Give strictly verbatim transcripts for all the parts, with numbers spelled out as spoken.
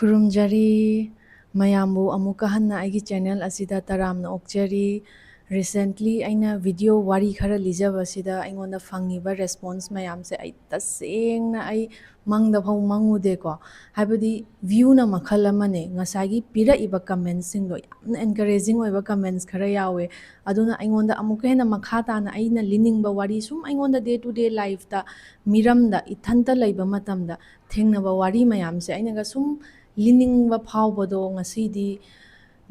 ꯈꯨꯔꯨꯝꯖꯔꯤ꯫ ꯃꯌꯥꯝꯕꯨ ꯑꯃꯨꯛꯀ ꯍꯟꯅ ꯑꯩꯒꯤ channel ꯑꯁꯤꯗ ꯇꯔꯥꯝꯅ ꯑꯣꯛꯆꯔꯤ꯫ Recently ꯑꯩꯅ video ꯋꯥꯔꯤ ꯈꯔ ꯂꯤꯖꯕꯁꯤꯗ ꯑꯩꯉꯣꯟꯗ ꯐꯪꯉꯤꯕ response ꯃꯌꯥꯝꯁꯦ ꯑꯩ ꯇꯁꯦꯡꯅ ꯑꯩ ꯃꯪꯗ ꯐꯥꯎ ꯃꯪꯉꯨꯗꯦꯀꯣ꯫ ꯍꯥꯏꯕꯗꯤ viewꯅ ꯃꯈꯜ ꯑꯃꯅꯦ, ꯉꯁꯥꯏꯒꯤ ꯄꯤꯔꯛꯏꯕ commentsꯁꯤꯡꯗꯣ ꯌꯥꯝꯅ encouraging ꯑꯣꯏꯕ comments ꯈꯔ ꯌꯥꯎꯋꯦ꯫ ꯑꯗꯨꯅ ꯑꯩꯉꯣꯟꯗ ꯑꯃꯨꯛꯀ ꯍꯦꯟꯅ ꯃꯈꯥ ꯇꯥꯅ ꯑꯩꯅ ꯂꯤꯅꯤꯡꯕ ꯋꯥꯔꯤ, ꯁꯨꯝ ꯑꯩꯉꯣꯟꯗ day to day lifeꯇ, ꯃꯤꯔꯝꯗ, ꯏꯊꯟꯇ ꯂꯩꯕ ꯃꯇꯝꯗ ꯊꯦꯡꯅꯕ ꯋꯥꯔꯤ ꯃꯌꯥꯝꯁꯦ ꯑꯩꯅꯒ ꯁꯨꯝ ꯂꯤꯅꯤꯡꯕ ꯐꯥꯎꯕꯗꯣ ꯉꯁꯤꯗꯤ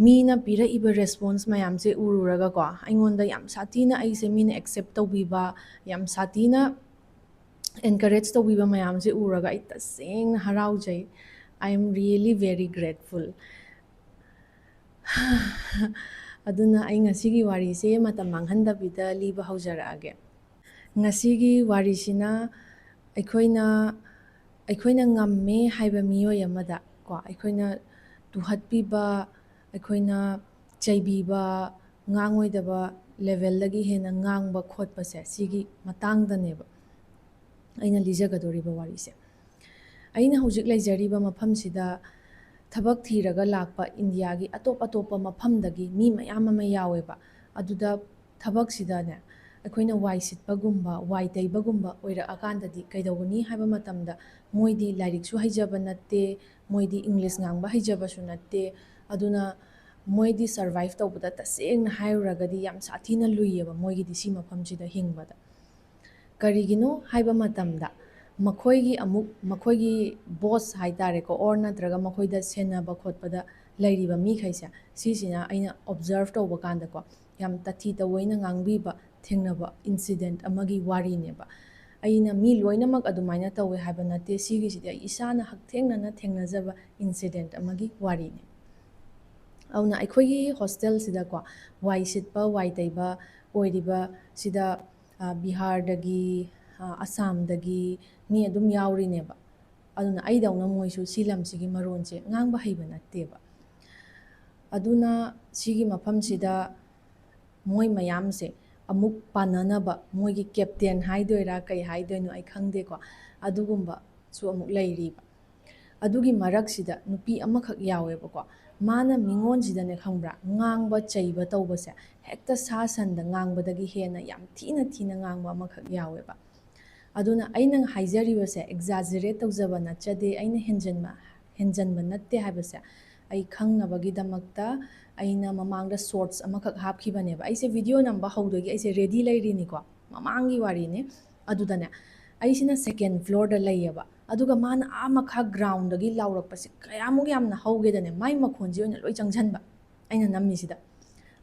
ꯃꯤꯅ ꯄꯤꯔꯛꯏꯕ response ꯃꯌꯥꯝꯁꯦ ꯎꯔꯨꯔꯒꯀꯣ, ꯑꯩꯉꯣꯟꯗ ꯌꯥꯝ ꯁꯥꯊꯤꯅ ꯑꯩꯁꯦ ꯃꯤꯅ accept ꯇꯧꯕꯤꯕ, ꯌꯥꯝ ꯁꯥꯊꯤꯅ encourage ꯇꯧꯕꯤꯕ ꯃꯌꯥꯝꯁꯦ ꯎꯔꯒ ꯑꯩ ꯇꯁꯦꯡꯅ ꯍꯔꯥꯎꯖꯩ꯫ I am really very grateful꯫ ꯑꯗꯨꯅ ꯑꯩ ꯉꯁꯤꯒꯤ ꯋꯥꯔꯤꯁꯦ ꯃꯇꯝ ꯃꯥꯡꯍꯟꯗꯕꯤꯗ ꯂꯤꯕ ꯍꯧꯖꯔꯛꯑꯒꯦ꯫ ꯉꯁꯤꯒꯤ ꯋꯥꯔꯤꯁꯤꯅ ꯑꯩꯈꯣꯏꯅ, ꯑꯩꯈꯣꯏꯅ ꯉꯝꯃꯦ ꯍꯥꯏꯕ ꯃꯤꯑꯣꯏ ꯑꯃꯗ ꯀꯣ, ꯑꯩꯈꯣꯏꯅ ꯇꯨꯍꯠꯄꯤꯕ, ꯑꯩꯈꯣꯏꯅ ꯆꯩꯕꯤꯕ, ꯉꯥꯡꯉꯣꯏꯗꯕ levelꯗꯒꯤ ꯍꯦꯟꯅ ꯉꯥꯡꯕ ꯈꯣꯠꯄꯁꯦ, ꯁꯤꯒꯤ ꯃꯇꯥꯡꯗꯅꯦꯕ ꯑꯩꯅ ꯂꯤꯖꯒꯗꯧꯔꯤꯕ ꯋꯥꯔꯤꯁꯦ꯫ ꯑꯩꯅ ꯍꯧꯖꯤꯛ ꯂꯩꯖꯔꯤꯕ ꯃꯐꯝꯁꯤꯗ ꯊꯕꯛ ꯊꯤꯔꯒ ꯂꯥꯛꯄ ꯏꯟꯗꯤꯌꯥꯒꯤ ꯑꯇꯣꯞ ꯑꯇꯣꯞꯄ ꯃꯐꯝꯗꯒꯤ ꯃꯤ ꯃꯌꯥꯝ ꯑꯃ ꯌꯥꯎꯋꯦꯕ꯫ ꯑꯗꯨꯗ ꯊꯕꯛꯁꯤꯗꯅꯦ, ꯑꯩꯈꯣꯏꯅ ꯋꯥꯏ ꯁꯤꯠꯄꯒꯨꯝꯕ, ꯋꯥꯏ ꯇꯩꯕꯒꯨꯝꯕ ꯑꯣꯏꯔꯛꯑꯀꯥꯟꯗꯗꯤ ꯀꯩꯗꯧꯒꯅꯤ ꯍꯥꯏꯕ ꯃꯇꯝꯗ, ꯃꯣꯏꯗꯤ ꯂꯥꯏꯔꯤꯛꯁꯨ ꯍꯩꯖꯕ ꯅꯠꯇꯦ, ꯃꯣꯏꯗꯤ English ꯉꯥꯡꯕ ꯍꯩꯖꯕꯁꯨ ꯅꯠꯇꯦ꯫ ꯑꯗꯨꯅ ꯃꯣꯏꯗꯤ survive ꯇꯧꯕꯗ, ꯇꯁꯦꯡꯅ ꯍꯥꯏꯔꯨꯔꯒꯗꯤ, ꯌꯥꯝ ꯁꯥꯊꯤꯅ ꯂꯨꯏꯌꯦꯕ ꯃꯣꯏꯒꯤꯗꯤ ꯁꯤ ꯃꯐꯝꯁꯤꯗ ꯍꯤꯡꯕꯗ꯫ ꯀꯔꯤꯒꯤꯅꯣ ꯍꯥꯏꯕ ꯃꯇꯝꯗ, ꯃꯈꯣꯏꯒꯤ ꯑꯃꯨꯛ, ꯃꯈꯣꯏꯒꯤ boss ꯍꯥꯏ ꯇꯥꯔꯦꯀꯣ, or ꯅꯠꯇ꯭ꯔꯒ ꯃꯈꯣꯏꯗ ꯁꯦꯟꯅꯕ ꯈꯣꯠꯄꯗ ꯂꯩꯔꯤꯕ ꯃꯤꯈꯩꯁꯦ, ꯁꯤꯁꯤꯅ ꯑꯩꯅ observe ꯇꯧꯕ ꯀꯥꯟꯗꯀꯣ, ꯌꯥꯝ ꯇꯥꯊꯤ ꯇꯧꯑꯣꯏꯅ ꯉꯥꯡꯕꯤꯕ ꯊꯦꯡꯅꯕ incident ꯑꯃꯒꯤ ꯋꯥꯔꯤꯅꯦꯕ꯫ ꯑꯩꯅ ꯃꯤ ꯂꯣꯏꯅꯃꯛ ꯑꯗꯨꯃꯥꯏꯅ ꯇꯧꯋꯦ ꯍꯥꯏꯕ ꯅꯠꯇꯦ, ꯁꯤꯒꯤꯁꯤꯗꯤ ꯑꯩ ꯏꯁꯥꯅ ꯍꯛꯊꯦꯡꯅꯅ ꯊꯦꯡꯅꯖꯕ incident ꯑꯃꯒꯤ ꯋꯥꯔꯤꯅꯦ꯫ ꯑꯗꯨꯅ ꯑꯩꯈꯣꯏꯒꯤ hostelꯁꯤꯗꯀꯣ, ꯋꯥꯏ ꯁꯤꯠꯄ, ꯋꯥꯏ ꯇꯩꯕ ꯑꯣꯏꯔꯤꯕ ꯁꯤꯗ, ꯑ, ꯕꯤꯍꯥꯔꯗꯒꯤ, ꯑ, ꯑꯁꯥꯝꯗꯒꯤ ꯃꯤ ꯑꯗꯨꯝ ꯌꯥꯎꯔꯤꯅꯦꯕ꯫ ꯑꯗꯨꯅ ꯑꯩꯗꯧꯅ ꯃꯣꯏꯁꯨ ꯁꯤ ꯂꯝꯁꯤꯒꯤ ꯃꯔꯣꯟꯁꯦ ꯉꯥꯡꯕ ꯍꯩꯕ ꯅꯠꯇꯦꯕ꯫ ꯑꯗꯨꯅ ꯁꯤꯒꯤ ꯃꯐꯝꯁꯤꯗ ꯃꯣꯏ ꯃꯌꯥꯝꯁꯦ ꯑꯃꯨꯛ ꯄꯥꯟꯅꯅꯕ ꯃꯣꯏꯒꯤ captain ꯍꯥꯏꯗꯣꯏꯔꯥ ꯀꯩ ꯍꯥꯏꯗꯣꯏꯅꯣ ꯑꯩ ꯈꯪꯗꯦꯀꯣ, ꯑꯗꯨꯒꯨꯝꯕꯁꯨ ꯑꯃꯨꯛ ꯂꯩꯔꯤꯕ꯫ ꯑꯗꯨꯒꯤ ꯃꯔꯛꯁꯤꯗ ꯅꯨꯄꯤ ꯑꯃꯈꯛ ꯌꯥꯎꯋꯦꯕꯀꯣ, ꯃꯥꯅ ꯃꯤꯉꯣꯟꯁꯤꯗꯅꯦ, ꯈꯪꯕ꯭ꯔꯥ, ꯉꯥꯡꯕ ꯆꯩꯕ ꯇꯧꯕꯁꯦ ꯍꯦꯛꯇ ꯁꯥ ꯁꯟꯗ ꯉꯥꯡꯕꯗꯒꯤ ꯍꯦꯟꯅ ꯌꯥꯝ ꯊꯤꯅ ꯊꯤꯅ ꯉꯥꯡꯕ ꯑꯃꯈꯛ ꯌꯥꯎꯋꯦꯕ꯫ ꯑꯗꯨꯅ ꯑꯩꯅ ꯍꯥꯏꯖꯔꯤꯕꯁꯦ exaggerate ꯇꯧꯖꯕ ꯅꯠꯆꯗꯦ, ꯑꯩꯅ ꯍꯦꯟꯖꯟꯕ ꯍꯦꯟꯖꯟꯕ ꯅꯠꯇꯦ ꯍꯥꯏꯕꯁꯦ ꯑꯩ ꯈꯪꯅꯕꯒꯤꯗꯃꯛꯇ ꯑꯩꯅ ꯃꯃꯥꯡꯗ shorts ꯑꯃꯈꯛ ꯍꯥꯞꯈꯤꯕꯅꯦꯕ꯫ ꯑꯩꯁꯦ video ꯅꯝꯕ ꯍꯧꯗꯣꯏꯒꯤ ꯑꯩꯁꯦ ready ꯂꯩꯔꯤꯅꯤꯀꯣ, ꯃꯃꯥꯡꯒꯤ ꯋꯥꯔꯤꯅꯤ꯫ ꯑꯗꯨꯗꯅꯦ, ꯑꯩꯁꯤꯅ second floor ꯗ ꯂꯩꯌꯦꯕ, ꯑꯗꯨꯒ ꯃꯥꯅ ꯑꯥ ꯃꯈꯥ ground ꯗꯒꯤ ꯂꯥꯎꯔꯛꯄꯁꯦ ꯀꯌꯥꯃꯨꯛ ꯌꯥꯝꯅ ꯍꯧꯒꯦꯗꯅꯦ, ꯃꯥꯏ ꯃꯈꯣꯟꯁꯦ ꯑꯣꯏꯅ ꯂꯣꯏ ꯆꯪꯁꯤꯟꯕ ꯑꯩꯅ ꯅꯝꯃꯤꯁꯤꯗ꯫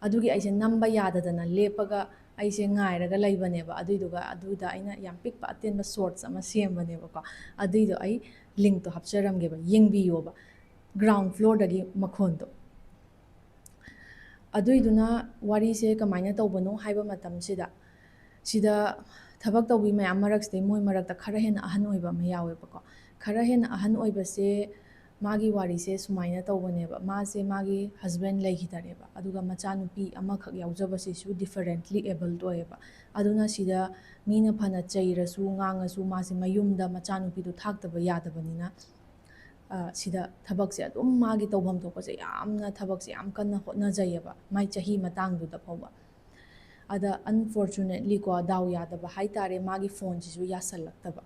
ꯑꯗꯨꯒꯤ ꯑꯩꯁꯦ ꯅꯝꯕ ꯌꯥꯗꯗꯅ ꯂꯦꯞꯄꯒ ꯑꯩꯁꯦ ꯉꯥꯏꯔꯒ ꯂꯩꯕꯅꯦꯕ꯫ ꯑꯗꯨꯏꯗꯨꯒ ꯑꯗꯨꯗ ꯑꯩꯅ ꯌꯥꯝ ꯄꯤꯛꯄ ꯑꯇꯦꯟꯕ shorts ꯑꯃ ꯁꯦꯝꯕꯅꯦꯕꯀꯣ, ꯑꯗꯨꯏꯗꯣ ꯑꯩ link ꯇꯣ ꯍꯥꯞꯆꯔꯝꯒꯦꯕ, ꯌꯦꯡꯕꯤꯌꯣꯕ꯫ Ground floor ꯗꯒꯤ ꯃꯈꯣꯟꯗꯣ꯫ ꯑꯗꯨꯏꯗꯨꯅ ꯋꯥꯔꯤꯁꯦ ꯀꯃꯥꯏꯅ ꯇꯧꯕꯅꯣ ꯍꯥꯏꯕ ꯃꯇꯝꯁꯤꯗ, ꯁꯤꯗ ꯊꯕꯛ ꯇꯧꯕꯤ ꯃꯌꯥꯝ ꯃꯔꯛꯁꯤꯗꯩ ꯃꯣꯏ ꯃꯔꯛꯇ ꯈꯔ ꯍꯦꯟꯅ ꯑꯍꯟ ꯑꯣꯏꯕ ꯑꯃ ꯌꯥꯎꯋꯦꯕꯀꯣ꯫ ꯈꯔ ꯍꯦꯟꯅ ꯑꯍꯟ ꯑꯣꯏꯕꯁꯦ, ꯃꯥꯒꯤ ꯋꯥꯔꯤꯁꯦ ꯁꯨꯃꯥꯏꯅ ꯇꯧꯕꯅꯦꯕ꯫ ꯃꯥꯁꯦ ꯃꯥꯒꯤ husband ꯂꯩꯈꯤꯗꯔꯦꯕ, ꯑꯗꯨꯒ ꯃꯆꯥꯅꯨꯄꯤ ꯑꯃꯈꯛ ꯌꯥꯎꯖꯕꯁꯤꯁꯨ differently abled ꯑꯣꯏꯌꯦꯕ꯫ ꯑꯗꯨꯅ ꯁꯤꯗ ꯃꯤꯅ ꯐꯅ ꯆꯩꯔꯁꯨ ꯉꯥꯡꯉꯁꯨ ꯃꯥꯁꯦ ꯃꯌꯨꯝꯗ ꯃꯆꯥꯅꯨꯄꯤꯗꯣ ꯊꯥꯛꯇꯕ ꯌꯥꯗꯕꯅꯤꯅ, ꯑ, ꯁꯤꯗ ꯊꯕꯛꯁꯦ ꯑꯗꯨꯝ ꯃꯥꯒꯤ ꯇꯧꯐꯝ ꯊꯣꯛꯄꯁꯦ ꯌꯥꯝꯅ, ꯊꯕꯛꯁꯦ ꯌꯥꯝ ꯀꯟꯅ ꯍꯣꯠꯅꯖꯩꯌꯦꯕ, ꯃꯥꯏ ꯆꯍꯤ ꯃꯇꯥꯡꯗꯨꯗ ꯐꯥꯎꯕ꯫ ꯑꯗ unfortunately ꯀꯣ, ꯗꯥꯎ ꯌꯥꯗꯕ ꯍꯥꯏꯇꯥꯔꯦ, ꯃꯥꯒꯤ phone ꯁꯤꯁꯨ ꯌꯥꯁꯜꯂꯛꯇꯕ꯫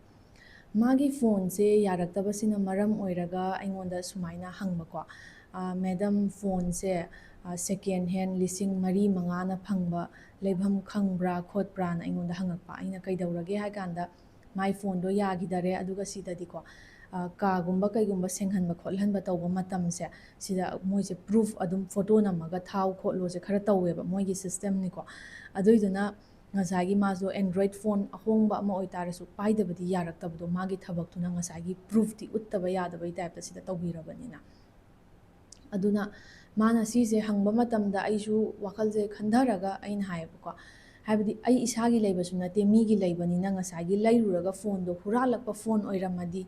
ꯃꯥꯒꯤ phone ꯁꯦ ꯌꯥꯔꯛꯇꯕꯁꯤꯅ ꯃꯔꯝ ꯑꯣꯏꯔꯒ ꯑꯩꯉꯣꯟꯗ ꯁꯨꯃꯥꯏꯅ ꯍꯪꯕꯀꯣ, "ꯑ, madam, phone ꯁꯦ, ꯑ, second hand ꯂꯤꯁꯤꯡ ꯃꯔꯤ ꯃꯉꯥꯅ ꯐꯪꯕ ꯂꯩꯐꯝ ꯈꯪꯕ꯭ꯔꯥ ꯈꯣꯠꯄ꯭ꯔꯥꯅ?" ꯑꯩꯉꯣꯟꯗ ꯍꯪꯉꯛꯄ꯫ ꯑꯩꯅ ꯀꯩꯗꯧꯔꯒꯦ ꯍꯥꯏ ꯀꯥꯟꯗ, ꯃꯥꯏ phone ꯗꯣ ꯌꯥꯈꯤꯗꯔꯦ, ꯑꯗꯨꯒ ꯁꯤꯗꯗꯤꯀꯣ, ꯑ, ꯀꯥꯒꯨꯝꯕ ꯀꯩꯒꯨꯝꯕ ꯁꯦꯡꯍꯟꯕ ꯈꯣꯠꯍꯟꯕ ꯇꯧꯕ ꯃꯇꯝꯁꯦ, ꯁꯤꯗ ꯃꯣꯏꯁꯦ proof ꯑꯗꯨꯝ photo ꯅꯝꯃꯒ ꯊꯥꯎ ꯈꯣꯠꯂꯣꯁꯦ ꯈꯔ ꯇꯧꯋꯦꯕ, ꯃꯣꯏꯒꯤ system ꯅꯤꯀꯣ꯫ ꯑꯗꯨꯏꯗꯨꯅ ꯉꯁꯥꯏꯒꯤ ꯃꯥꯁꯨ Android phone ꯑꯍꯣꯡꯕ ꯑꯃ ꯑꯣꯏꯇꯥꯔꯁꯨ ꯄꯥꯏꯗꯕꯗꯤ ꯌꯥꯔꯛꯇꯕꯗꯣ, ꯃꯥꯒꯤ ꯊꯕꯛꯇꯨꯅ ꯉꯁꯥꯏꯒꯤ proof ꯇꯤ ꯎꯠꯇꯕ ꯌꯥꯗꯕꯩ type ꯇ ꯁꯤꯗ ꯇꯧꯕꯤꯔꯕꯅꯤꯅ꯫ ꯑꯗꯨꯅ ꯃꯥꯅ ꯁꯤꯁꯦ ꯍꯪꯕ ꯃꯇꯝꯗ ꯑꯩꯁꯨ ꯋꯥꯈꯜꯁꯦ ꯈꯟꯊꯔꯒ ꯑꯩꯅ ꯍꯥꯏꯌꯦꯕꯀꯣ, ꯍꯥꯏꯕꯗꯤ ꯑꯩ ꯏꯁꯥꯒꯤ ꯂꯩꯕꯁꯨ ꯅꯠꯇꯦ, ꯃꯤꯒꯤ ꯂꯩꯕꯅꯤꯅ, ꯉꯁꯥꯏꯒꯤ ꯂꯩꯔꯨꯔꯒ phone ꯗꯣ ꯍꯨꯔꯥꯜꯂꯛꯄ phone ꯑꯣꯏꯔꯝꯃꯗꯤ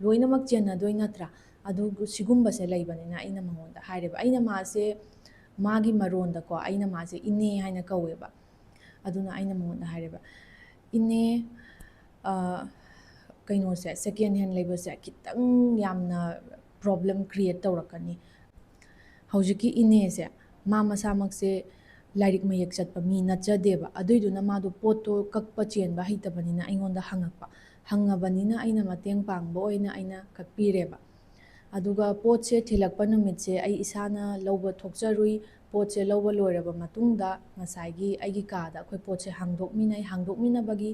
ꯂꯣꯏꯅꯃꯛ ꯆꯦꯟꯅꯗꯣꯏ ꯅꯠꯇ꯭ꯔꯥ? ꯑꯗꯨ ꯁꯤꯒꯨꯝꯕꯁꯦ ꯂꯩꯕꯅꯤꯅ ꯑꯩꯅ ꯃꯉꯣꯟꯗ ꯍꯥꯏꯔꯦꯕ꯫ ꯑꯩꯅ ꯃꯥꯁꯦ ꯃꯥꯒꯤ ꯃꯔꯣꯟꯗꯀꯣ, ꯑꯩꯅ ꯃꯥꯁꯦ ꯏꯅꯦ ꯍꯥꯏꯅ ꯀꯧꯋꯦꯕ꯫ ꯑꯗꯨꯅ ꯑꯩꯅ ꯃꯉꯣꯟꯗ ꯍꯥꯏꯔꯦꯕ, "ꯏꯅꯦ, ꯑ, ꯀꯩꯅꯣꯁꯦ, second hand ꯂꯩꯕꯁꯦ ꯈꯤꯇꯪ ꯌꯥꯝꯅ problem create ꯇꯧꯔꯛꯀꯅꯤ꯫ ꯍꯧꯖꯤꯛꯀꯤ ꯏꯅꯦꯁꯦ, ꯃꯥ ꯃꯁꯥꯃꯛꯁꯦ ꯂꯥꯏꯔꯤꯛ ꯃꯌꯦꯛ ꯆꯠꯄ ꯃꯤ ꯅꯠꯆꯗꯦꯕ꯫ ꯑꯗꯨꯏꯗꯨꯅ ꯃꯥꯗꯣ ꯄꯣꯠꯇꯣ ꯀꯛꯄ ꯆꯦꯟꯕ ꯍꯩꯇꯕꯅꯤꯅ ꯑꯩꯉꯣꯟꯗ ꯍꯪꯉꯛꯄ꯫ ꯍꯪꯉꯕꯅꯤꯅ ꯑꯩꯅ ꯃꯇꯦꯡ ꯄꯥꯡꯕ ꯑꯣꯏꯅ ꯑꯩꯅ ꯀꯛꯄꯤꯔꯦꯕ꯫ ꯑꯗꯨꯒ ꯄꯣꯠꯁꯦ ꯊꯤꯜꯂꯛꯄ ꯅꯨꯃꯤꯠꯁꯦ ꯑꯩ ꯏꯁꯥꯅ ꯂꯧꯕ ꯊꯣꯛꯆꯔꯨꯏ꯫ ꯄꯣꯠꯁꯦ ꯂꯧꯕ ꯂꯣꯏꯔꯕ ꯃꯇꯨꯡꯗ ꯉꯁꯥꯏꯒꯤ ꯑꯩꯒꯤ ꯀꯥꯗ ꯑꯩꯈꯣꯏ ꯄꯣꯠꯁꯦ ꯍꯥꯡꯗꯣꯛꯃꯤꯟꯅꯩ꯫ ꯍꯥꯡꯗꯣꯛꯃꯤꯟꯅꯕꯒꯤ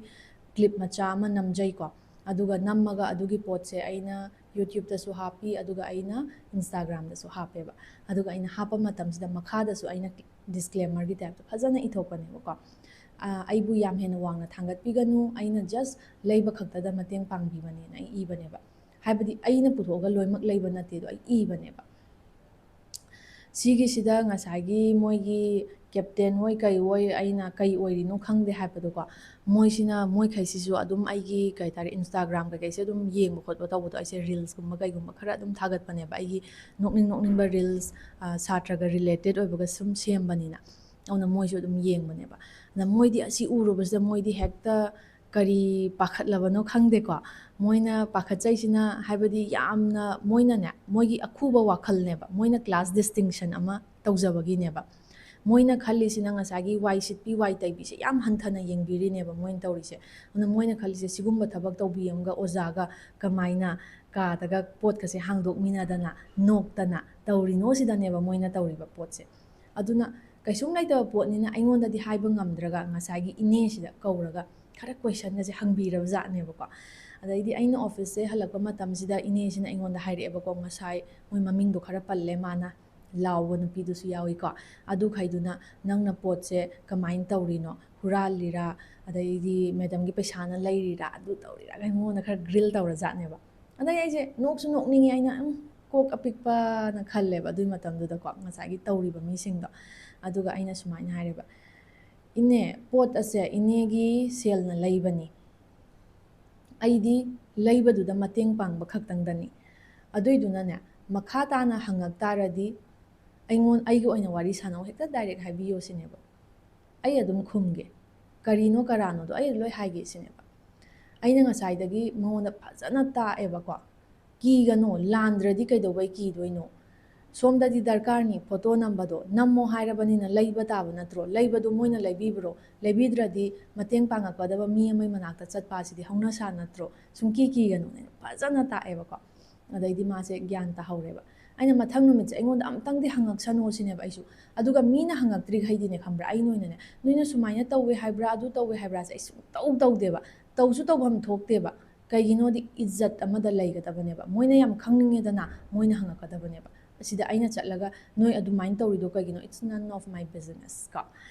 clip ꯃꯆꯥ ꯑꯃ ꯅꯝꯖꯩꯀꯣ꯫ ꯑꯗꯨꯒ ꯅꯝꯃꯒ ꯑꯗꯨꯒꯤ ꯄꯣꯠꯁꯦ ꯑꯩꯅ YouTubeꯇꯁꯨ ꯍꯥꯞꯄꯤ, ꯑꯗꯨꯒ ꯑꯩꯅ Instagramꯗꯁꯨ ꯍꯥꯞꯄꯦꯕ꯫ ꯑꯗꯨꯒ ꯑꯩꯅ ꯍꯥꯞꯄ ꯃꯇꯝꯁꯤꯗ ꯃꯈꯥꯗꯁꯨ ꯑꯩꯅ disclaimerꯒꯤ typeꯇ ꯐꯖꯅ ꯏꯊꯣꯛꯄꯅꯦꯕꯀꯣ꯫ "ꯑ, ꯑꯩꯕꯨ ꯌꯥꯝ ꯍꯦꯟꯅ ꯋꯥꯡꯅ ꯊꯥꯡꯒꯠꯄꯤꯒꯅꯨ, ꯑꯩꯅ just ꯂꯩꯕ ꯈꯛꯇꯗ ꯃꯇꯦꯡ ꯄꯥꯡꯕꯤꯕꯅꯦꯅ" ꯑꯩ ꯏꯕꯅꯦꯕ꯫ ꯍꯥꯏꯕꯗꯤ ꯑꯩꯅ ꯄꯨꯊꯣꯛꯑꯒ ꯂꯣꯏꯅꯃꯛ ꯂꯩꯕ ꯅꯠꯇꯦꯗꯣ, ꯑꯩ ꯏꯕꯅꯦꯕ꯫ ꯁꯤꯒꯤꯁꯤꯗ ꯉꯁꯥꯏꯒꯤ ꯃꯣꯏꯒꯤ captain ꯍꯣꯏ ꯀꯩ ꯍꯣꯏ, ꯑꯩꯅ ꯀꯩ ꯑꯣꯏꯔꯤꯅꯣ ꯈꯪꯗꯦ ꯍꯥꯏꯕꯗꯣꯀꯣ, ꯃꯣꯏꯁꯤꯅ, ꯃꯣꯏꯈꯩꯁꯤꯁꯨ ꯑꯗꯨꯝ ꯑꯩꯒꯤ ꯀꯩ ꯍꯥꯏꯇꯥꯔꯦ, Instagram ꯀꯩꯀꯩꯁꯦ ꯑꯗꯨꯝ ꯌꯦꯡꯕ ꯈꯣꯠꯄ ꯇꯧꯕꯗꯣ, ꯑꯩꯁꯦ reelsꯀꯨꯝꯕ ꯀꯩꯒꯨꯝꯕ ꯈꯔ ꯑꯗꯨꯝ ꯊꯥꯒꯠꯄꯅꯦꯕ, ꯑꯩꯒꯤ ꯅꯣꯛꯅꯤꯡ ꯅꯣꯛꯅꯤꯡꯕ reels, ꯑ, ꯁꯥꯇ꯭ꯔꯒ related ꯑꯣꯏꯕꯒ ꯁꯨꯝ ꯁꯦꯝꯕꯅꯤꯅ꯫ ꯑꯗꯨꯅ ꯃꯣꯏꯁꯨ ꯑꯗꯨꯝ ꯌꯦꯡꯕꯅꯦꯕ꯫ ꯑꯗ ꯃꯣꯏꯗꯤ ꯑꯁꯤ ꯎꯔꯨꯕꯁꯤꯗ ꯃꯣꯏꯗꯤ ꯍꯦꯛꯇ ꯀꯔꯤ ꯄꯥꯈꯠꯂꯕꯅꯣ ꯈꯪꯗꯦꯀꯣ꯫ ꯃꯣꯏꯅ ꯄꯥꯈꯠꯆꯩꯁꯤꯅ, ꯍꯥꯏꯕꯗꯤ ꯌꯥꯝꯅ ꯃꯣꯏꯅꯅꯦ, ꯃꯣꯏꯒꯤ ꯑꯈꯨꯕ ꯋꯥꯈꯜꯅꯦꯕ, ꯃꯣꯏꯅ class distinction ꯑꯃ ꯇꯧꯖꯕꯒꯤꯅꯦꯕ꯫ ꯃꯣꯏꯅ ꯈꯜꯂꯤꯁꯤꯅ ꯉꯁꯥꯏꯒꯤ ꯋꯥꯏ ꯁꯤꯠꯄꯤ, ꯋꯥꯏ ꯇꯩꯕꯤꯁꯦ ꯌꯥꯝ ꯍꯟꯊꯅ ꯌꯦꯡꯕꯤꯔꯤꯅꯦꯕ ꯃꯣꯏꯅ ꯇꯧꯔꯤꯁꯦ꯫ ꯑꯗꯨꯅ ꯃꯣꯏꯅ ꯈꯜꯂꯤꯁꯦ, ꯁꯤꯒꯨꯝꯕ ꯊꯕꯛ ꯇꯧꯕꯤ ꯑꯃꯒ ꯑꯣꯖꯥꯒ ꯀꯃꯥꯏꯅ ꯀꯥꯗꯒ ꯄꯣꯠꯀꯁꯦ ꯍꯥꯡꯗꯣꯛꯃꯤꯟꯅꯗꯅ, ꯅꯣꯛꯇꯅ ꯇꯧꯔꯤꯅꯣ ꯁꯤꯗꯅꯦꯕ ꯃꯣꯏꯅ ꯇꯧꯔꯤꯕ ꯄꯣꯠꯁꯦ꯫ ꯑꯗꯨꯅ ꯀꯩꯁꯨꯝ ꯂꯩꯇꯕ ꯄꯣꯠꯅꯤꯅ ꯑꯩꯉꯣꯟꯗꯗꯤ ꯍꯥꯏꯕ ꯉꯝꯗ꯭ꯔꯒ ꯉꯁꯥꯏꯒꯤ ꯏꯅꯦꯁꯤꯗ ꯀꯧꯔꯒ ꯈꯔ questionꯒꯁꯦ ꯍꯪꯕꯤꯔꯕ ꯖꯥꯠꯅꯦꯕꯀꯣ꯫ ꯑꯗꯩꯗꯤ ꯑꯩꯅ officeꯁꯦ ꯍꯜꯂꯛꯄ ꯃꯇꯝꯁꯤꯗ ꯏꯅꯦꯁꯤꯅ ꯑꯩꯉꯣꯟꯗ ꯍꯥꯏꯔꯛꯑꯦꯕꯀꯣ, ꯉꯁꯥꯏ ꯃꯣꯏ ꯃꯃꯤꯡꯗꯣ ꯈꯔ ꯄꯜꯂꯦ ꯃꯥꯅ, ꯂꯥꯎꯕ ꯅꯨꯄꯤꯗꯨꯁꯨ ꯌꯥꯎꯏꯀꯣ꯫ ꯑꯗꯨꯈꯩꯗꯨꯅ, "ꯅꯪꯅ ꯄꯣꯠꯁꯦ ꯀꯃꯥꯏꯅ ꯇꯧꯔꯤꯅꯣ? ꯍꯨꯔꯥꯜꯂꯤꯔꯥ? ꯑꯗꯩꯗꯤ madamꯒꯤ ꯄꯩꯁꯥꯅ ꯂꯩꯔꯤꯔꯥ? ꯑꯗꯨ ꯇꯧꯔꯤꯔꯥ?" ꯀꯥꯏꯅ ꯃꯉꯣꯟꯗ ꯈꯔ grill ꯇꯧꯔ ꯖꯥꯠꯅꯦꯕ꯫ ꯑꯗꯩ ꯑꯩꯁꯦ ꯅꯣꯛꯁꯨ ꯅꯣꯛꯅꯤꯡꯉꯤ, ꯑꯩꯅ, "ꯎꯝ, ꯀꯣꯛ ꯑꯄꯤꯛꯄꯅ" ꯈꯜꯂꯦꯕ ꯑꯗꯨꯏ ꯃꯇꯝꯗꯨꯗꯀꯣ, ꯉꯁꯥꯏꯒꯤ ꯇꯧꯔꯤꯕ ꯃꯤꯁꯤꯡꯗꯣ꯫ ꯑꯗꯨꯒ ꯑꯩꯅ ꯁꯨꯃꯥꯏꯅ ꯍꯥꯏꯔꯦꯕ, "ꯏꯅꯦ, ꯄꯣꯠ ꯑꯁꯦ ꯏꯅꯦꯒꯤ ꯁꯦꯜꯅ ꯂꯩꯕꯅꯤ꯫ ꯑꯩꯗꯤ ꯂꯩꯕꯗꯨꯗ ꯃꯇꯦꯡ ꯄꯥꯡꯕ ꯈꯛꯇꯪꯗꯅꯤ꯫ ꯑꯗꯨꯏꯗꯨꯅꯅꯦ, ꯃꯈꯥ ꯇꯥꯅ ꯍꯪꯉꯛ ꯇꯥꯔꯗꯤ ꯑꯩꯉꯣꯟ-, ꯑꯩꯒꯤ ꯑꯣꯏꯅ ꯋꯥꯔꯤ ꯁꯥꯟꯅꯧ, ꯍꯦꯛꯇ direct ꯍꯥꯏꯕꯤꯌꯣ" ꯁꯤꯅꯦꯕ꯫ "ꯑꯩ ꯑꯗꯨꯝ ꯈꯨꯝꯒꯦ, ꯀꯔꯤꯅꯣ ꯀꯔꯥꯅꯣꯗꯣ ꯑꯩ ꯂꯣꯏ ꯍꯥꯏꯒꯦ" ꯁꯤꯅꯦꯕ꯫ ꯑꯩꯅ ꯉꯁꯥꯏꯗꯒꯤ ꯃꯉꯣꯟꯗ ꯐꯖꯅ ꯇꯥꯛꯑꯦꯕꯀꯣ, "ꯀꯤꯒꯅꯣ, ꯂꯥꯟꯗ꯭ꯔꯗꯤ ꯀꯩꯗꯧꯕꯩ ꯀꯤꯗꯣꯏꯅꯣ? ꯁꯣꯝꯗꯗꯤ ꯗꯔꯀꯥꯔꯅꯤ, ꯐꯣꯇꯣ ꯅꯝꯕꯗꯣ ꯅꯝꯃꯣ ꯍꯥꯏꯔꯕꯅꯤꯅ ꯂꯩꯕ ꯇꯥꯕ ꯅꯠꯇ꯭ꯔꯣ? ꯂꯩꯕꯗꯣ ꯃꯣꯏꯅ ꯂꯩꯕꯤꯕ꯭ꯔꯣ? ꯂꯩꯕꯤꯗ꯭ꯔꯗꯤ ꯃꯇꯦꯡ ꯄꯥꯡꯉꯛꯀꯗꯕ ꯃꯤ ꯑꯃꯒꯤ ꯃꯅꯥꯛꯇ ꯆꯠꯄ ꯑꯁꯤꯗꯤ ꯍꯧꯅꯁꯥ ꯅꯠꯇ꯭ꯔꯣ? ꯁꯨꯡꯀꯤ ꯀꯤꯒꯅꯣꯅ" ꯐꯖꯅ ꯇꯥꯛꯑꯦꯕꯀꯣ꯫ ꯑꯗꯩꯗꯤ ꯃꯥꯁꯦ ꯒ꯭ꯌꯥꯟ ꯇꯥꯍꯧꯔꯦꯕ꯫ ꯑꯩꯅ ꯃꯊꯪ ꯅꯨꯃꯤꯠꯁꯦ ꯑꯩꯉꯣꯟꯗ ꯑꯝꯇꯪꯗꯤ ꯍꯪꯉꯛꯁꯅꯣ ꯁꯤꯅꯦꯕ ꯑꯩꯁꯨ꯫ ꯑꯗꯨꯒ ꯃꯤꯅ ꯍꯪꯉꯛꯇ꯭ꯔꯤꯈꯩꯗꯤꯅꯦ, ꯈꯪꯕ꯭ꯔꯥ, ꯑꯩ ꯅꯣꯏꯅꯅꯦ, "ꯅꯣꯏꯅ ꯁꯨꯃꯥꯏꯅ ꯇꯧꯋꯦ ꯍꯥꯏꯕ꯭ꯔꯥ, ꯑꯗꯨ ꯇꯧꯋꯦ ꯍꯥꯏꯕ꯭ꯔꯥꯁꯦ?" ꯑꯩ ꯁꯨꯡꯇꯧ ꯇꯧꯗꯦꯕ꯫ ꯇꯧꯁꯨ ꯇꯧꯐꯝ ꯊꯣꯛꯇꯦꯕ꯫ ꯀꯩꯒꯤꯅꯣꯗꯤ ꯏꯖꯠ ꯑꯃꯗ ꯂꯩꯒꯗꯕꯅꯦꯕ꯫ ꯃꯣꯏꯅ ꯌꯥꯝ ꯈꯪꯅꯤꯡꯉꯦꯗꯅ, ꯃꯣꯏꯅ ꯍꯪꯉꯛꯀꯗꯕꯅꯦꯕ꯫ ꯑꯁꯤꯗ ꯑꯩꯅ ꯆꯠꯂꯒ, "ꯅꯣꯏ ꯑꯗꯨꯃꯥꯏꯅ ꯇꯧꯔꯤꯗꯣ ꯀꯩꯒꯤꯅꯣ? It's none of my business" ꯀꯣ꯫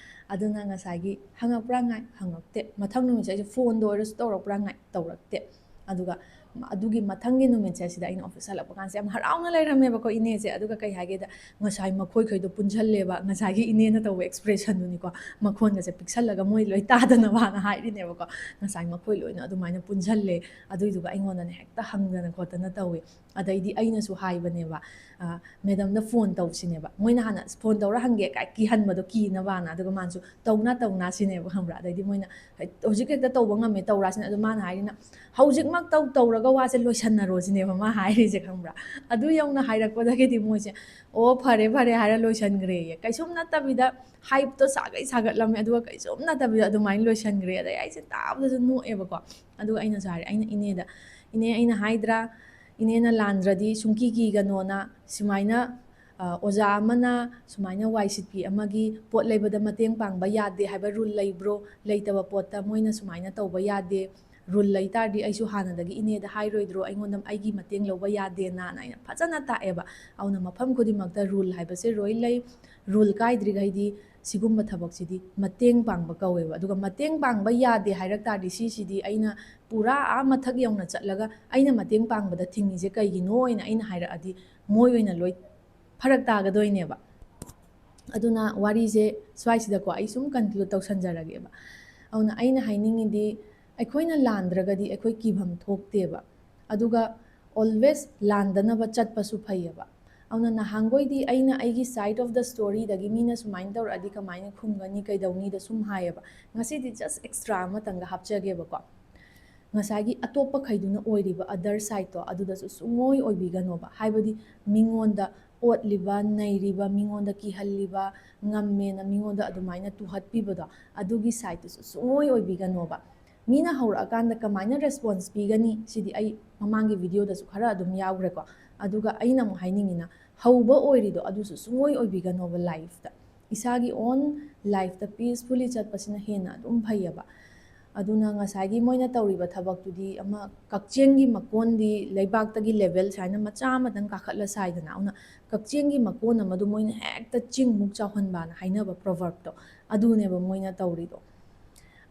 ꯑꯗꯨꯅ ꯉꯁꯥꯏꯒꯤ ꯍꯪꯉꯛꯄ꯭ꯔꯥ ꯉꯥꯏ, ꯍꯪꯉꯛꯇꯦ꯫ ꯃꯊꯪ ꯅꯨꯃꯤꯠꯁꯦ ꯑꯩꯁꯦ ꯐꯣꯟꯗ ꯑꯣꯏꯔꯁꯨ ꯇꯧꯔꯛꯄ꯭ꯔꯥ ꯉꯥꯏ, ꯇꯧꯔꯛꯇꯦ꯫ ꯑꯗꯨꯒ ꯑꯗꯨꯒꯤ ꯃꯊꯪꯒꯤ ꯅꯨꯃꯤꯠꯁꯦ ꯁꯤꯗ ꯑꯩꯅ ꯑꯣꯐꯤꯁ ꯍꯜꯂꯛꯄ ꯀꯥꯟꯁꯦ ꯌꯥꯝ ꯍꯔꯥꯎꯅ ꯂꯩꯔꯝꯃꯦꯕꯀꯣ ꯏꯅꯦꯁꯦ꯫ ꯑꯗꯨꯒ ꯀꯩ ꯍꯥꯏꯒꯦꯗ, ꯉꯁꯥꯏ ꯃꯈꯣꯏꯈꯩꯗꯣ ꯄꯨꯟꯁꯤꯜꯂꯦꯕ, ꯉꯁꯥꯏꯒꯤ ꯏꯅꯦꯅ ꯇꯧꯕ expressionꯗꯨꯅꯤꯀꯣ, ꯃꯈꯣꯟꯒꯁꯦ ꯄꯤꯛꯁꯜꯂꯒ ꯃꯣꯏ ꯂꯣꯏ ꯇꯥꯗꯅꯕꯅ ꯍꯥꯏꯔꯤꯅꯦꯕꯀꯣ꯫ ꯉꯁꯥꯏ ꯃꯈꯣꯏ ꯂꯣꯏꯅ ꯑꯗꯨꯃꯥꯏꯅ ꯄꯨꯟꯁꯤꯜꯂꯦ꯫ ꯑꯗꯨꯏꯗꯨꯒ ꯑꯩꯉꯣꯟꯗꯅꯦ ꯍꯦꯛꯇ ꯍꯪꯗꯅ ꯈꯣꯠꯇꯅ ꯇꯧꯋꯦ꯫ ꯑꯗꯩꯗꯤ ꯑꯩꯅꯁꯨ ꯍꯥꯏꯕꯅꯦꯕ, "ꯑ, madamꯗ ꯐꯣꯟ ꯇꯧꯁꯤꯅꯦꯕ"꯫ ꯃꯣꯏꯅ ꯍꯥꯟꯅ ꯐꯣꯟ ꯇꯧꯔ ꯍꯪꯒꯦ ꯀꯥꯏ ꯀꯤꯍꯟꯕꯗꯣ ꯀꯤꯅꯕꯅ꯫ ꯑꯗꯨꯒ ꯃꯥꯅꯁꯨ, "ꯇꯧꯅ, ꯇꯧꯅ" ꯁꯤꯅꯦꯕ, ꯈꯪꯕ꯭ꯔꯥ? ꯑꯗꯩꯗꯤ ꯃꯣꯏꯅ, "ꯍꯧꯖꯤꯛ ꯍꯦꯛꯇ ꯇꯧꯕ ꯉꯝꯃꯦ, ꯇꯧꯔꯁꯤꯅꯦ"꯫ ꯑꯗꯣ ꯃꯥꯅ ꯍꯥꯏꯔꯤꯅ, "ꯍꯧꯖꯤꯛꯃꯛ ꯇꯧ, ꯇꯧꯔꯒ ꯋꯥꯁꯦ ꯂꯣꯏꯁꯟꯅꯔꯣ" ꯁꯤꯅꯦꯕ ꯃꯥ ꯍꯥꯏꯔꯤꯁꯦ, ꯈꯪꯕ꯭ꯔꯥ? ꯑꯗꯨ ꯌꯧꯅ ꯍꯥꯏꯔꯛꯄꯗꯒꯤꯗꯤ ꯃꯣꯏꯁꯦ, "ꯑꯣ, ꯐꯔꯦ, ꯐꯔꯦ" ꯍꯥꯏꯔ ꯂꯣꯏꯁꯟꯈ꯭ꯔꯦꯌꯦ꯫ ꯀꯩꯁꯨꯝ ꯅꯠꯇꯕꯤꯗ hypeꯇꯣ ꯁꯥꯒꯩ ꯁꯥꯒꯠꯂꯝꯃꯦ, ꯑꯗꯨꯒ ꯀꯩꯁꯨꯝ ꯅꯠꯇꯕꯤꯗ ꯑꯗꯨꯃꯥꯏꯅ ꯂꯣꯏꯁꯟꯈ꯭ꯔꯦ꯫ ꯑꯗꯩ ꯑꯩꯁꯦ ꯇꯥꯕꯗꯁꯨ ꯅꯣꯛꯑꯦꯕꯀꯣ꯫ ꯑꯗꯨꯒ ꯑꯩꯅꯁꯨ ꯍꯥꯏꯔꯦ, ꯑꯩꯅ ꯏꯅꯦꯗ, "ꯏꯅꯦ, ꯑꯩꯅ ꯍꯥꯏꯗ꯭ꯔꯥ, ꯏꯅꯦꯅ ꯂꯥꯟꯗ꯭ꯔꯗꯤ ꯁꯨꯡꯀꯤ ꯀꯤꯒꯅꯣꯅ, ꯁꯨꯃꯥꯏꯅ, ꯑ, ꯑꯣꯖꯥ ꯑꯃꯅ ꯁꯨꯃꯥꯏꯅ ꯋꯥꯏ ꯁꯤꯠꯄꯤ ꯑꯃꯒꯤ ꯄꯣꯠ ꯂꯩꯕꯗ ꯃꯇꯦꯡ ꯄꯥꯡꯕ ꯌꯥꯗꯦ ꯍꯥꯏꯕ rule ꯂꯩꯕ꯭ꯔꯣ? ꯂꯩꯇꯕ ꯄꯣꯠꯇ ꯃꯣꯏꯅ ꯁꯨꯃꯥꯏꯅ ꯇꯧꯕ ꯌꯥꯗꯦ꯫ Rule ꯂꯩ ꯇꯥꯔꯗꯤ ꯑꯩꯁꯨ ꯍꯥꯟꯅꯗꯒꯤ ꯏꯅꯦꯗ ꯍꯥꯏꯔꯣꯏꯗ꯭ꯔꯣ, ꯑꯩꯉꯣꯟꯗ ꯑꯩꯒꯤ ꯃꯇꯦꯡ ꯂꯧꯕ ꯌꯥꯗꯦꯅ?" ꯑꯩꯅ ꯐꯖꯅ ꯇꯥꯛꯑꯦꯕ꯫ ꯑꯗꯨꯅ ꯃꯐꯝ ꯈꯨꯗꯤꯡꯃꯛꯇ rule ꯍꯥꯏꯕꯁꯦ ꯂꯣꯏ ꯂꯩ꯫ Rule ꯀꯥꯏꯗ꯭ꯔꯤꯈꯩꯗꯤ ꯁꯤꯒꯨꯝꯕ ꯊꯕꯛꯁꯤꯗꯤ ꯃꯇꯦꯡ ꯄꯥꯡꯕ ꯀꯧꯋꯦꯕ꯫ ꯑꯗꯨꯒ ꯃꯇꯦꯡ ꯄꯥꯡꯕ ꯌꯥꯗꯦ ꯍꯥꯏꯔꯛ ꯇꯥꯔꯗꯤ, ꯁꯤꯁꯤꯗꯤ ꯑꯩꯅ ꯄꯨꯔꯥ ꯑꯥ ꯃꯊꯛ ꯌꯧꯅ ꯆꯠꯂꯒ ꯑꯩꯅ ꯃꯇꯦꯡ ꯄꯥꯡꯕꯗ ꯊꯤꯡꯉꯤꯁꯦ ꯀꯩꯒꯤꯅꯣ ꯑꯣꯏꯅ ꯑꯩꯅ ꯍꯥꯏꯔꯛꯑꯗꯤ, ꯃꯣꯏ ꯑꯣꯏꯅ ꯂꯣꯏ ꯐꯔꯛ ꯇꯥꯒꯗꯣꯏꯅꯦꯕ꯫ ꯑꯗꯨꯅ ꯋꯥꯔꯤꯁꯦ ꯁ꯭ꯋꯥꯏꯁꯤꯗꯀꯣ ꯑꯩ ꯁꯨꯝ conclude ꯇꯧꯁꯟꯖꯔꯒꯦꯕ꯫ ꯑꯗꯨꯅ ꯑꯩꯅ ꯍꯥꯏꯅꯤꯡꯉꯤꯗꯤ, ꯑꯩꯈꯣꯏꯅ ꯂꯥꯟꯗ꯭ꯔꯒꯗꯤ ꯑꯩꯈꯣꯏ ꯀꯤꯐꯝ ꯊꯣꯛꯇꯦꯕ꯫ ꯑꯗꯨꯒ always ꯂꯥꯟꯗꯅꯕ ꯆꯠꯄꯁꯨ ꯐꯩꯌꯦꯕ꯫ ꯑꯗꯨꯅ ꯅꯍꯥꯟꯈꯣꯏꯗꯤ ꯑꯩꯅ ꯑꯩꯒꯤ side of the storyꯗꯒꯤ ꯃꯤꯅ ꯁꯨꯃꯥꯏꯅ ꯇꯧꯔꯛꯑꯗꯤ ꯀꯃꯥꯏꯅ ꯈꯨꯝꯒꯅꯤ, ꯀꯩꯗꯧꯅꯤꯗ ꯁꯨꯝ ꯍꯥꯏꯌꯦꯕ꯫ ꯉꯁꯤꯗꯤ just extra ꯑꯃꯇꯪꯒ ꯍꯥꯞꯆꯒꯦꯕꯀꯣ꯫ ꯉꯁꯥꯏꯒꯤ ꯑꯇꯣꯞꯄꯈꯩꯗꯨꯅ ꯑꯣꯏꯔꯤꯕ other sideꯇꯣ ꯑꯗꯨꯗꯁꯨ ꯁꯨꯡꯑꯣꯏ ꯑꯣꯏꯕꯤꯒꯅꯣꯕ꯫ ꯍꯥꯏꯕꯗꯤ ꯃꯤꯉꯣꯟꯗ ꯑꯣꯠꯂꯤꯕ, ꯅꯩꯔꯤꯕ, ꯃꯤꯉꯣꯟꯗ ꯀꯤꯍꯜꯂꯤꯕ, ꯉꯝꯃꯦꯅ ꯃꯤꯉꯣꯟꯗ ꯑꯗꯨꯃꯥꯏꯅ ꯇꯨꯍꯠꯄꯤꯕꯗꯣ, ꯑꯗꯨꯒꯤ sideꯇꯨꯁꯨ ꯁꯨꯡꯑꯣꯏ ꯑꯣꯏꯕꯤꯒꯅꯣꯕ꯫ ꯃꯤꯅ ꯍꯧꯔꯛꯑꯀꯥꯟꯗ ꯀꯃꯥꯏꯅ response ꯄꯤꯒꯅꯤ, ꯁꯤꯗꯤ ꯑꯩ ꯃꯃꯥꯡꯒꯤ videoꯗꯁꯨ ꯈꯔ ꯑꯗꯨꯝ ꯌꯥꯎꯈ꯭ꯔꯦꯀꯣ꯫ ꯑꯗꯨꯒ ꯑꯩꯅ ꯑꯃꯨꯛ ꯍꯥꯏꯅꯤꯡꯉꯤꯅ, ꯍꯧꯕ ꯑꯣꯏꯔꯤꯗꯣ ꯑꯗꯨꯁꯨ ꯁꯨꯡꯑꯣꯏ ꯑꯣꯏꯕꯤꯒꯅꯣꯕ꯫ Lifeꯇ, ꯏꯁꯥꯒꯤ own lifeꯇ peacefully ꯆꯠꯄꯁꯤꯅ ꯍꯦꯟꯅ ꯑꯗꯨꯝ ꯐꯩꯌꯦꯕ꯫ ꯑꯗꯨꯅ ꯉꯁꯥꯏꯒꯤ ꯃꯣꯏꯅ ꯇꯧꯔꯤꯕ ꯊꯕꯛꯇꯨꯗꯤ ꯑꯃ ꯀꯛꯆꯦꯡꯒꯤ ꯃꯀꯣꯟꯗꯤ ꯂꯩꯕꯥꯛꯇꯒꯤ level ꯁꯨꯃꯥꯏꯅ ꯃꯆꯥ ꯑꯃꯗꯪ ꯀꯥꯈꯠꯂ ꯁꯥꯏꯗꯅ, ꯑꯗꯨꯅ ꯀꯛꯆꯦꯡꯒꯤ ꯃꯀꯣꯟ ꯑꯃꯗꯨ ꯃꯣꯏꯅ ꯍꯦꯛꯇ ꯆꯤꯡꯃꯨꯛ ꯆꯥꯎꯍꯟꯕꯅ ꯍꯥꯏꯅꯕ proverbꯇꯣ, ꯑꯗꯨꯅꯦꯕ ꯃꯣꯏꯅ ꯇꯧꯔꯤꯗꯣ꯫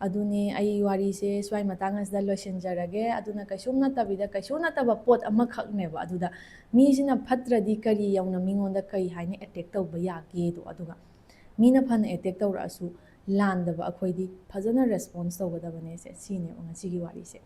ꯑꯗꯨꯅꯦ, ꯑꯩ ꯋꯥꯔꯤꯁꯦ ꯁ꯭ꯋꯥꯏ ꯃꯇꯥꯡ ꯑꯁꯤꯗ ꯂꯣꯏꯁꯤꯟꯖꯔꯒꯦ꯫ ꯑꯗꯨꯅ ꯀꯩꯁꯨꯝ ꯅꯠꯇꯕꯤꯗ ꯀꯩꯁꯨ ꯅꯠꯇꯕ ꯄꯣꯠ ꯑꯃꯈꯛꯅꯦꯕ꯫ ꯑꯗꯨꯗ ꯃꯤꯁꯤꯅ ꯐꯠꯇ꯭ꯔꯗꯤ ꯀꯔꯤ ꯌꯧꯅ ꯃꯤꯉꯣꯟꯗ ꯀꯩ ꯍꯥꯏꯅ attack ꯇꯧꯕ ꯌꯥꯒꯦꯗꯣ, ꯑꯗꯨꯒ ꯃꯤꯅ ꯐꯅ attack ꯇꯧꯔꯛꯑꯁꯨ ꯂꯥꯟꯗꯕ ꯑꯩꯈꯣꯏꯗꯤ ꯐꯖꯅ response ꯇꯧꯒꯗꯕꯅꯦ꯫ ꯁꯦ, ꯁꯤꯅꯦꯕ ꯉꯁꯤꯒꯤ ꯋꯥꯔꯤꯁꯦ꯫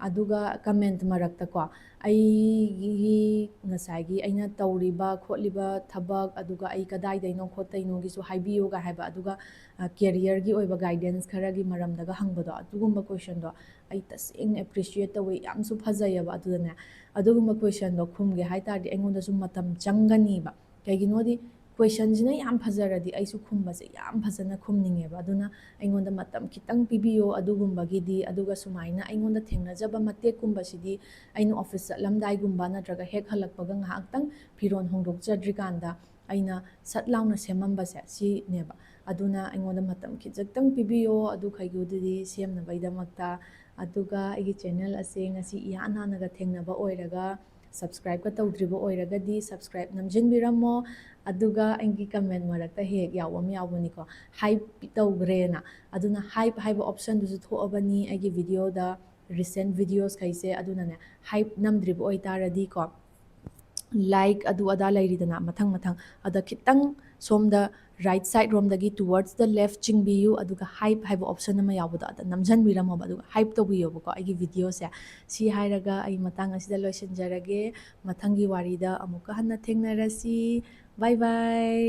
ꯑꯗꯨꯒ comment ꯃꯔꯛꯇꯀꯣ, ꯑꯩꯒꯤ ꯉꯁꯥꯏꯒꯤ ꯑꯩꯅ ꯇꯧꯔꯤꯕ ꯈꯣꯠꯂꯤꯕ ꯊꯕꯛ, ꯑꯗꯨꯒ ꯑꯩ ꯀꯗꯥꯏꯗꯩꯅꯣ ꯈꯣꯠꯇꯩꯅꯣꯒꯤꯁꯨ ꯍꯥꯏꯕꯤꯌꯨꯒ ꯍꯥꯏꯕ, ꯑꯗꯨꯒ, ꯑ, careerꯒꯤ ꯑꯣꯏꯕ guidance ꯈꯔꯒꯤ ꯃꯔꯝꯗꯒ ꯍꯪꯕꯗꯣ, ꯑꯗꯨꯒꯨꯝꯕ questionꯗꯣ ꯑꯩ ꯇꯁꯦꯡꯅ appreciate ꯇꯧꯋꯦ, ꯌꯥꯝꯁꯨ ꯐꯖꯩꯌꯦꯕ꯫ ꯑꯗꯨꯗꯅꯦ, ꯑꯗꯨꯒꯨꯝꯕ questionꯗꯣ ꯈꯨꯝꯒꯦ ꯍꯥꯏ ꯇꯥꯔꯗꯤ ꯑꯩꯉꯣꯟꯗꯁꯨ ꯃꯇꯝ ꯆꯪꯒꯅꯤꯕ꯫ ꯀꯩꯒꯤꯅꯣꯗꯤ questionꯁꯤꯅ ꯌꯥꯝ ꯐꯖꯔꯗꯤ ꯑꯩꯁꯨ ꯈꯨꯝꯕꯁꯦ ꯌꯥꯝ ꯐꯖꯅ ꯈꯨꯝꯅꯤꯡꯉꯦꯕ꯫ ꯑꯗꯨꯅ ꯑꯩꯉꯣꯟꯗ ꯃꯇꯝ ꯈꯤꯇꯪ ꯄꯤꯕꯤꯌꯣ ꯑꯗꯨꯒꯨꯝꯕꯒꯤꯗꯤ꯫ ꯑꯗꯨꯒ ꯁꯨꯃꯥꯏꯅ ꯑꯩꯉꯣꯟꯗ ꯊꯦꯡꯅꯖꯕ ꯃꯇꯦꯛꯀꯨꯝꯕꯁꯤꯗꯤ ꯑꯩꯅ office ꯆꯠꯂꯝꯗꯥꯏꯒꯨꯝꯕ ꯅꯠꯇ꯭ꯔꯒ ꯍꯦꯛ ꯍꯜꯂꯛꯄꯒ ꯉꯥꯏꯍꯥꯛꯇꯪ ꯐꯤꯔꯣꯜ ꯍꯣꯡꯗꯣꯛꯆꯗ꯭ꯔꯤꯀꯥꯟꯗ ꯑꯩꯅ ꯁꯠ ꯂꯥꯎꯅ ꯁꯦꯝꯃꯝꯕꯁꯦ ꯁꯤꯅꯦꯕ꯫ ꯑꯗꯨꯅ ꯑꯩꯉꯣꯟꯗ ꯃꯇꯝ ꯈꯤꯖꯤꯛꯇꯪ ꯄꯤꯕꯤꯌꯣ ꯑꯗꯨꯈꯩꯗꯨꯗꯤ ꯁꯦꯝꯅꯕꯒꯤꯗꯃꯛꯇ꯫ ꯑꯗꯨꯒ ꯑꯩꯒꯤ channel ꯑꯁꯦ ꯉꯁꯤ ꯏꯍꯥꯟ ꯍꯥꯟꯅꯒ ꯊꯦꯡꯅꯕ ꯑꯣꯏꯔꯒ, subscribeꯀ ꯇꯧꯗ꯭ꯔꯤꯕ ꯑꯣꯏꯔꯒꯗꯤ subscribe ꯅꯝꯁꯤꯟꯕꯤꯔꯝꯃꯣ꯫ ꯑꯗꯨꯒ ꯑꯩꯒꯤ comment ꯃꯔꯛꯇ ꯍꯦꯛ ꯍꯦꯛ ꯌꯥꯎꯕ ꯑꯃ ꯌꯥꯎꯕꯅꯤꯀꯣ, hype ꯇꯧꯈ꯭ꯔꯦꯅ꯫ ꯑꯗꯨꯅ hype ꯍꯥꯏꯕ optionꯗꯨꯁꯨ ꯊꯣꯛꯑꯕꯅꯤ ꯑꯩꯒꯤ videoꯗ, recent videosꯈꯩꯁꯦ꯫ ꯑꯗꯨꯅꯅꯦ, hype ꯅꯝꯗ꯭ꯔꯤꯕ ꯑꯣꯏꯇꯥꯔꯗꯤꯀꯣ, like ꯑꯗꯨ ꯑꯗꯥ ꯂꯩꯔꯤꯗꯅ ꯃꯊꯪ ꯃꯊꯪ, ꯑꯗ ꯈꯤꯇꯪ ꯁꯣꯝꯗ right side ꯔꯣꯝꯗꯒꯤ towards the left ꯆꯤꯡꯕꯤꯌꯨ, ꯑꯗꯨꯒ hype ꯍꯥꯏꯕ option ꯑꯃ ꯌꯥꯎꯕꯗꯣ ꯑꯗ ꯅꯝꯁꯤꯟꯕꯤꯔꯝꯃꯣꯕ, ꯑꯗꯨꯒ hype ꯇꯧꯕꯤꯌꯣꯕꯀꯣ ꯑꯩꯒꯤ videoꯁꯦ꯫ ꯁꯤ ꯍꯥꯏꯔꯒ ꯑꯩ ꯃꯇꯥꯡ ꯑꯁꯤꯗ ꯂꯣꯏꯁꯤꯟꯖꯔꯒꯦ꯫ ꯃꯊꯪꯒꯤ ꯋꯥꯔꯤꯗ ꯑꯃꯨꯛꯀ ꯍꯟꯅ ꯊꯦꯡꯅꯔꯁꯤ꯫ Bye bye꯫